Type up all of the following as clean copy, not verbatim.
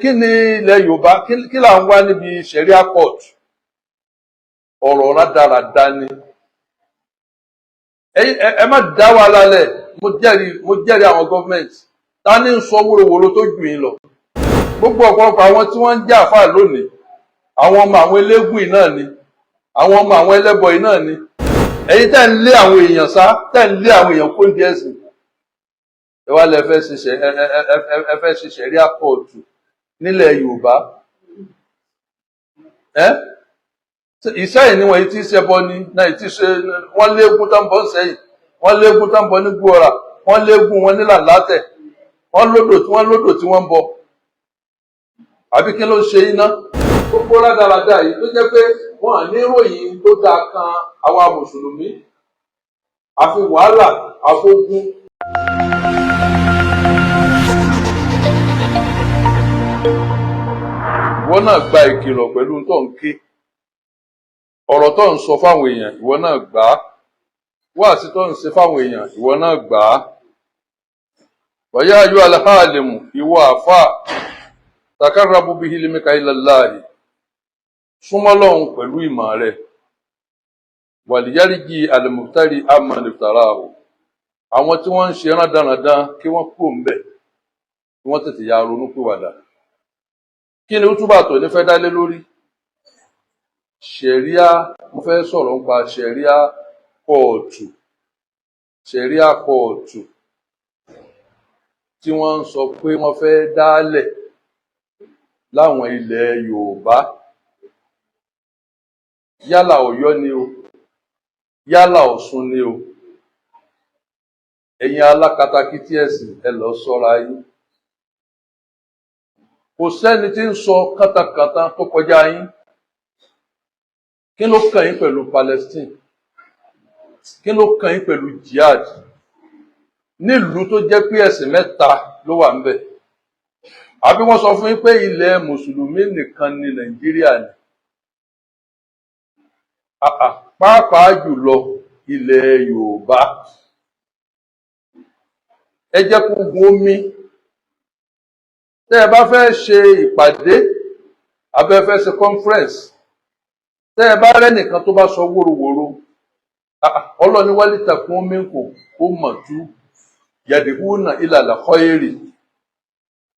Kí ni ilẹ̀ Yorùbá, kí là ń wá níbi Sharia court? Ọ̀rọ̀ rádaràda ni. Ẹ má dá wa lálẹ́. Mo jẹ́rìí àwọn gọ́ọ̀mẹ̀ntì. Ta ní ń sọ wóróworó tó jù yín lọ? Gbogbo ọ̀pọ̀lọpọ̀ àwọn tí wọ́n ń jà fà lónìí, àwọn ọmọ àwọn eléégún yìí náà ni, àwọn ọmọ àwọn ẹlẹ́bọ yìí náà ni. Ẹ̀yin tẹ́ ń lé àwọn èèyàn sá, tẹ́ ń lé àwọn èèyàn kó ń di ẹ̀sìn, ẹ wá lẹ fẹ́ ṣiṣẹ́, ẹ fẹ́ ṣe Sharia court nílẹ̀ Yorùbá. Ẹ Ìsẹ́yìn ni wọ́n yìí ti ṣẹbọ ni náà ti ṣe. Wọ́n léegun tó ń bọ̀ sẹ́yìn, wọ́n léegun tó ń bọ̀ ní gbóra, wọ́n léegun wọn nílà látẹ̀, wọ́n lódò tí wọ́n lódò tí wọ́n ń bọ. Àbí kí ló ń ṣe iná? Gbogbo rádaràda yìí tó jẹ́ pé wọ́n à ní ròyìn tó dáa kan àwa mùsùlùmí, àfi wàhálà, àfogun. Ìwọ náà gba ìkìlọ̀ pẹ̀lú tó ń ké, ọ̀rọ̀ tó ń sọ fáwọn èèyàn, ìwọ náà gbà á. Wáàsí tó ń ṣe fáwọn èèyàn, ìwọ náà gbà á. Wàyá ayú alhálìmù, ìwọ àfáà, takarrabu bihilimika ilallahi, súnmọ́ Ọlọ́hun pẹ̀lú ìmọ̀ rẹ̀. Wàlìyáríjì alimutari amaniftarahu, àwọn tí wọ́n ń ṣe rándanràndan, kí wọ́n kúrò ń bẹ̀, kí wọ́n tètè ya ronú pìwàdà. Kí ni útúbà tó ní fẹ́ dálé lórí? Ṣẹ̀ríà. Mo fẹ́ sọ̀rọ̀ nípa Sharia court, Sharia court tí wọ́n ń sọ pé wọ́n fẹ́ dálẹ̀ láwọn ilẹ̀ Yorùbá, yálà Ọ̀yọ́ ni o, yálà Ọ̀ṣun ni o. Ẹ̀yin alákatakítí ẹ̀sìn, ẹ lọ ṣọ́ra yín. Kò sẹ́ni tí ń sọ kátàkátà tó kọjá yín. Kí ló kàn yín pẹ̀lú Palestine? Kí ló kàn yín pẹ̀lú jihad nílùú tó jẹ́ pé ẹ̀sìn mẹ́ta ló wà ń bẹ̀? Àbí wọ́n sọ fún yín pé ilẹ̀ mùsùlùmí nìkan ní Nàìjíríà ni? Pàápàá jùlọ ilẹ̀ Yorùbá, ẹ jẹ́ kó gun omi. Tẹ́ ẹ bá fẹ́ ṣe ìpàdé, abẹ́ fẹ́ ṣe conference, tẹ́ ẹ bá rẹ́nìkan tó bá sọ wóróworó, ọlọ́ni wálé takùn omi kò mọ̀ tú yadihuna ila al-khayri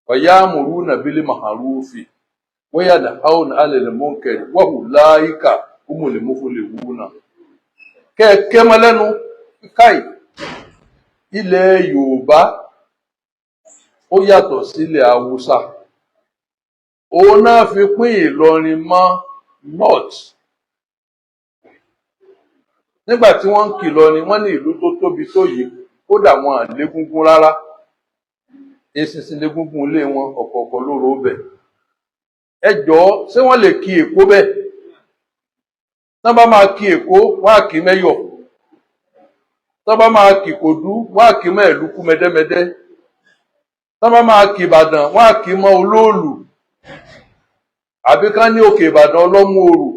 wa ya'muruna bil ma'rufi wa yanhauna 'anil munkari wa ulaika humul muflihuna. Kẹ́ẹ̀kẹ́ mọ́ lẹ́nu káì. Ilẹ̀ Yorùbá, ó yàtọ̀ sílẹ̀ Haúsá. Òun náà fi pín Ìlọrin mọ́ north. Nígbà tí wọ́n ń kì Ìlọrin, wọ́n ní ìlú tó tóbi tó yìí, kódà wọn à légúngún rárá, eṣinṣin légúngún ilé wọn, ọ̀kọ̀ọ̀kan lóró bẹ̀. Ẹ jọ̀ọ́, ṣé wọ́n lè kí Èkó bẹ́ẹ̀? Tán bá máa kí Èkó, wọ́n á kí mẹ́yọ̀. Tán bá máa kí Kòdú, wọ́n á kí mọ́ Ẹ̀lúkú mẹ́dẹ́mẹ́dẹ́. Tán bá máa kí Ìbàdàn, wọ́n á kí mọ́ Olóòlù, àbí kán ní Òkè Ìbàdàn ọlọ́mú òrù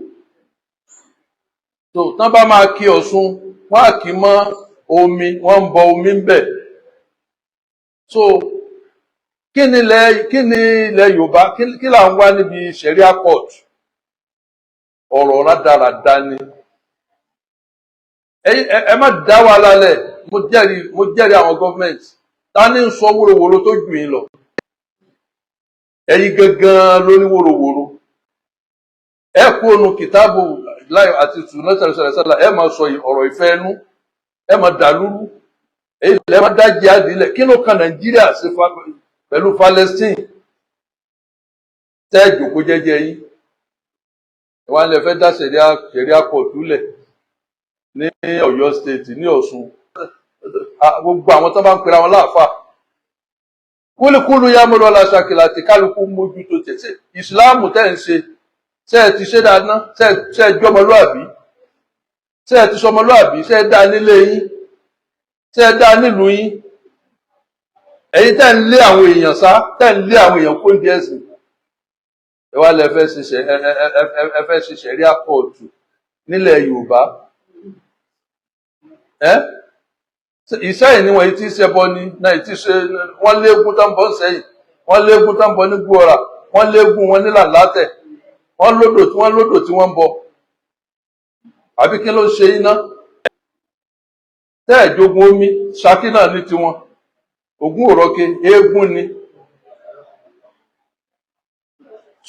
tó. Tán bá máa kí Ọ̀ṣun, wọ́n á kí mọ́ omi, wọ́n ń bọ omi ń bẹ̀. So kí ni ilẹ̀ Yorùbá, kí là ń wá níbi Sharia court? Ọ̀rọ̀ rádaràda ni. Ẹ má dá wa lálẹ́. Mo jẹ́rìí àwọn gọ́ọ̀mẹ̀ntì. Ta ní ń sọ wóróworó tó jù yín lọ? Ẹ̀yin gangan ló ní wóróworó. Ẹ kú ònú kìtáàbù láì àti tùnú sẹlẹsẹlẹ, ẹ máa sọ ọ̀rọ̀ ìfẹ́ ẹnu, ẹ máa dàlúrú, èyí lẹ máa dá jihad lẹ̀. Kí ló kan Nàìjíríà sí pẹ̀lú Palestine? Tẹ́ ẹ jòkó jẹ́jẹ́ yín, ẹ wá lè fẹ́ dá Sharia court lẹ̀ ní Ọ̀yọ́ State, ní Ọ̀ṣun. Gbogbo àwọn tó bá ń pera wọn láàfáà, kúlíkúlù yá mọ́ lọ́la ṣàkìlà tí kálukú mójútó tẹ̀. Ṣe ìsìláàmù tẹ́ ń ṣe, ṣé ẹ ti ṣe dáná? Ṣé ẹ jọmọlúàbí? Ṣé ẹ ti sọmọlúàbí? Ṣé ẹ dá nílé yín? Ṣé ẹ dá nílùú yín? Ẹ̀yin tẹ́ ń lé àwọn èèyàn sá, tẹ́ ń lé àwọn èèyàn kó ń di ẹ̀sìn, ẹ wá lẹ fẹ́ ṣiṣẹ́, ẹ fẹ́ ṣe Sharia court nílẹ̀ Yorùbá. Ẹ Ìsẹ́yìn ni wọ́n yìí ti ṣẹbọ ni náà ti ṣe. Wọ́n léegun tó ń bọ̀ sẹ́yìn, wọ́n léegun tó ń bọ̀ ní gbóra, Wọ́n léegun wọn nílà látẹ̀, wọ́n lódò tí wọ́n lódò tí wọ́n ń bọ. Àbí kí ló ń ṣe iná tẹ́ ẹ̀ jogun omi? Ṣakí náà ní tiwọn, Ògún òrọ́ke eégún ni.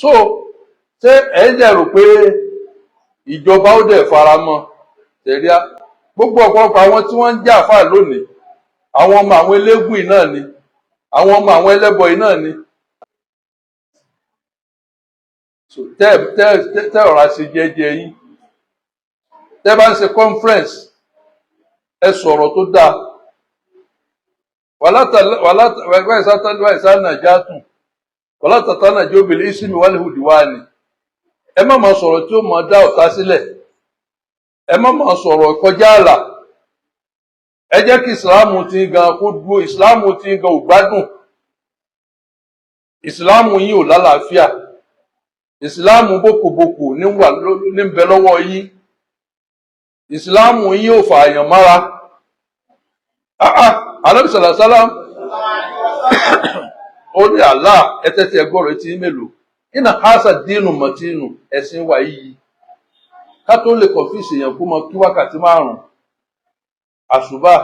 So ṣé ẹ̀yin dẹ̀ rò pé ìjọba ó dẹ̀ fara mọ́ tẹ̀ríà? Gbogbo ọ̀pọ̀lọpọ̀ àwọn tí wọ́n ń jà fà lónìí, àwọn ọmọ àwọn eléégún yìí náà ni, àwọn ọmọ àwọn ẹlẹ́bọ yìí náà ni. So tẹ́ tẹ́ tẹ́ ọ̀rá ṣe jẹ́jẹ́ yín, tẹ́ bá ń ṣe conference, ẹ sọ̀rọ̀ tó dáa. Wàlá nàjátùn wàlá tàtà nàjẹ́ obìnrin ìsinmi wàlẹ̀ hùdíwáni. Ẹ má máa sọ̀rọ̀ tí ó máa dá ọ̀tá sílẹ̀, ẹ má máa sọ̀rọ̀ kọjá àlà. Ẹ jẹ́ kí ìsìláàmù ti gan kó dúró. Ìsìláàmù ti gan ò gbádùn, ìsìláàmù yín ò lálàáfíà, ìsìláàmù bókòbókò ní wà ní ń bẹ lọ́wọ́ yín, ìsìláàmù yín ò fààyàn mára. Ànábì sàlàsálàm ó ní àlá ẹtẹ́tí ẹgbọ́rọ̀ etí mélòó iná hásà dínú mọ̀tínú. Ẹ̀sìn wa yìí, ká tó lè kọ̀fíìsì èèyàn kó mọ kí wákàtí 5, àṣùbà,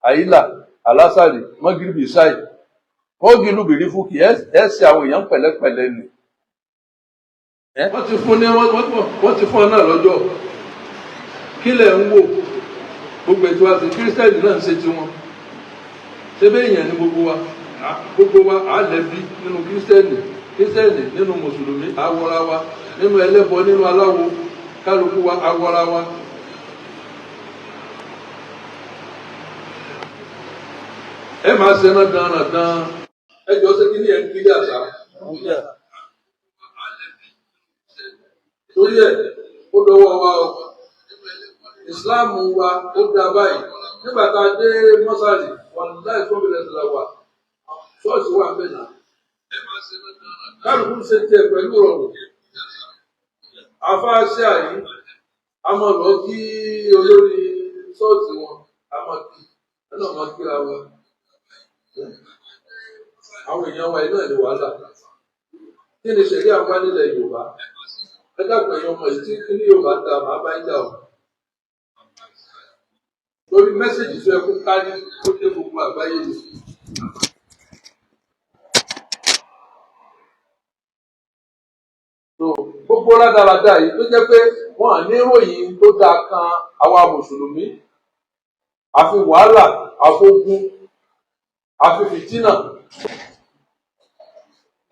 àyílà, àlásàrì, mọ́gìrìbì, sáì mọ́gìlú bìrí fúkì, ẹ ṣe àwọn èèyàn pẹ̀lẹ́pẹ̀lẹ́ ni. Wọ́n ti fún ní wọ́n ti fún ọ náà lọ́jọ́. Kí lẹ̀ ń wò? Gbogbo ètò àti kírísítẹ́nì náà ń ṣe tiwọn. Ṣé bẹ́ẹ̀ èèyàn ní gbogbo wa? Gbogbo wa á lẹ́bi nínú kírísítẹ́nì, kírísítẹ́nì nínú mùsùlùmí, àwọra wa nínú ẹlẹ́bọ, nínú aláwo, kálukú wa àwọra wa. Ẹ máa ṣe náà dandan. Ẹ jọ ṣé kí ni ẹ ń kiri àṣà? Torí ẹ ó dọwọ́ wa o. Ìsìláàmù wa ó dá báyìí. Nígbà tá a dé mọ́sálì, wàláì fún mi lẹ́sẹ̀ la wà. Ṣọ́ọ̀ṣì wà bẹ́ẹ̀ náà. Kálukú ń ṣe tiẹ̀ pẹ̀lú ìrọ̀rùn. Afáàṣẹ àyí, a máa lọ kí olórí ṣọ́ọ̀ṣì wọn, a máa kí, ẹ náà máa kíra wa. Àwọn èèyàn wa yìí náà ní wàhálà. Kí ni ṣẹ̀rí àwọn nílẹ̀ Yorùbá? Ẹ dákun, ẹ̀yin ọmọ yìí, tí kí ní Yorùbá ta, màá bá ń jà o. Lórí message tó yẹ kó kárí kó dé gbogbo àgbáyé ni. So gbogbo rádaràda yìí tó jẹ́ pé wọ́n à ní ròyìn tó dáa kan àwa mùsùlùmí, àfi wàhálà, àfogun, àfi fìtínà.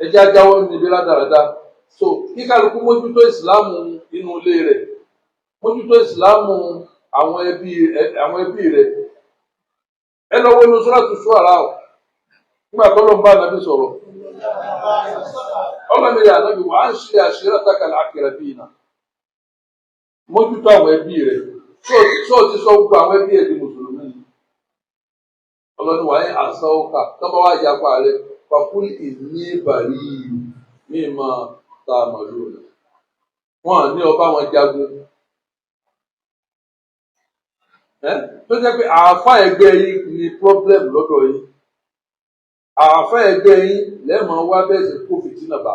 Ẹ jẹ́ á jáwọ́ níbi rádaràda. So kí kálukú mójútó ìsìláàmù inú ilé rẹ̀, mójútó ìsìláàmù àwọn ẹbí rẹ̀. Ẹ lọ wo inú Suratu Shu'ara o, nígbà tó ló ń bá nàbí sọ̀rọ̀, ọlọ́ni rẹ̀ ànábì wà á ń ṣe ashirataka al-aqrabina, mójútó àwọn ẹbí rẹ̀. Tó o ti sọ gbogbo àwọn ẹbí ẹ̀ di mùsùlùmí ni? Ọlọ́ni wà á àṣà ọkà tọ́ba wà yapa rẹ̀, faqul inni bari'un mimma ta'malun. Wọn ní ọba wọn jagun tó jẹ́ pé àáfà ẹgbẹ́ yín ni problem lọ́dọ̀ yín. Àáfà ẹgbẹ́ yín lẹ́ẹ̀mọ́ wá bẹ́ẹ̀ sì kó fìtínà bá.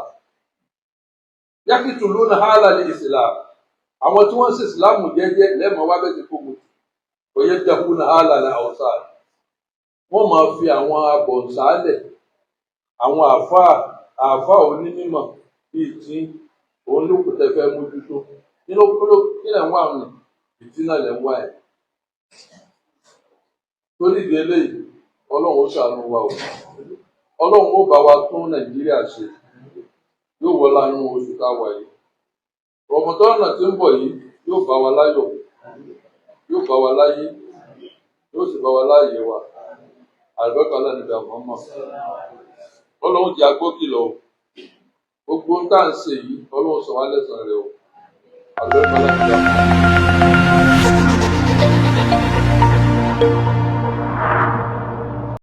Yàkìtù lónà hàlà ní ìsìlámù, àwọn tí wọ́n ń ṣe ìsìlámù jẹ́jẹ́ lẹ́ẹ̀mọ́ wá bẹ́ẹ̀ sì kó mutù. Òye dàkú na hàlà ní àwòsàn, wọ́n máa fi àwọn abọ̀nsálẹ̀, àwọn àáfàá onímọ̀ bíi tí òun ló kù tẹ́ fẹ́ mójútó nínú kúló. Kí lẹ̀ ń wá ní fìtínà lẹ̀ ń wá ẹ̀? Torí ìdí eléyìí, Ọlọ́run ó ṣàánú wa o. Ọlọ́run ó bá wa tún Nàìjíríà ṣe. Yóò wọlá nínú oṣù tá a wà yìí, Rọmọdọ́nà tí ń bọ̀ yìí, yóò bá wa láyọ̀, yóò bá wa láyé, yóò sì bá wa láàyè wa. Àlùbọ́kà lánàá àmọ́ Ọlọ́run jẹ́ agbókìlọ̀ o. Gbogbo ń tà ń ṣe yìí, Ọlọ́run sọ wá lẹ́san rẹ̀ o. Àlùbọ́kà lánàá àmọ́.